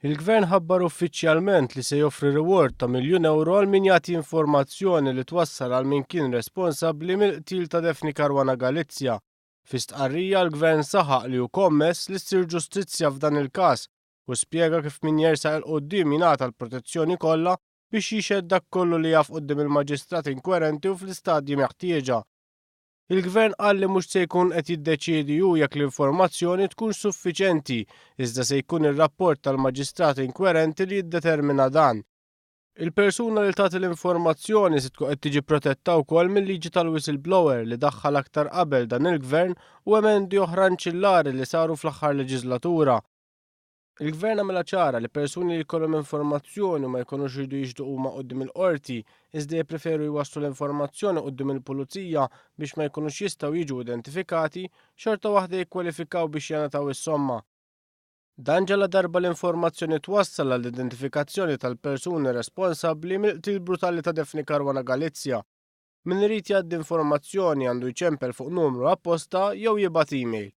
Il-Gvern ħabbar uffiċjalment li se joffri reward ta' miljun ewro għal min jagħti informazzjoni li twassal għal min kien responsabbli mill-qtil ta' Daphne Caruana Galizia. Fi stqarrija l-Gvern saħaq li hu kommess li ssir ġustizzja f'dan il-każ u spjega kif min jersaq 'il quddiem jingħata l-protezzjoni kollha biex jixhed dak kollu li jaf quddiem il-maġistrat inkwerenti u fl-istadji meħtieġa. Il-Gvern qal li mhux se jkun qed jiddeċiedi hu jekk l-informazzjoni tkunx suffiċenti, iżda se jkun ir-rapport tal-maġistrat inkwerenti li jiddetermina dan. Il-persuna li tagħti l-informazzjoni se tkun qed tiġi protetta wkoll mil-liġi tal-whistleblower li daħħal aktar qabel dan il-Gvern u emendi oħra anċillari li saru fl-aħħar leġislatura. Il-Gvern għamilha ċara li persuni li jkollhom informazzjoni u ma jkunux iridu jixhdu huma quddiem il-Qorti, iżda jippreferu jwasslu l-informazzjoni quddiem il-Pulizija biex ma jkunux jistgħu jiġu identifikati, xorta waħda jikkwalifikaw biex jingħataw is-somma. Dan ġaladarba l-informazzjoni twassal għall-identifikazzjoni tal-persuni responsabbli mill-qtil brutali ta' Daphne Caruana Galizia. Min irid jgħaddi informazzjoni għandu jċempel fuq numru apposta jew jibgħat email.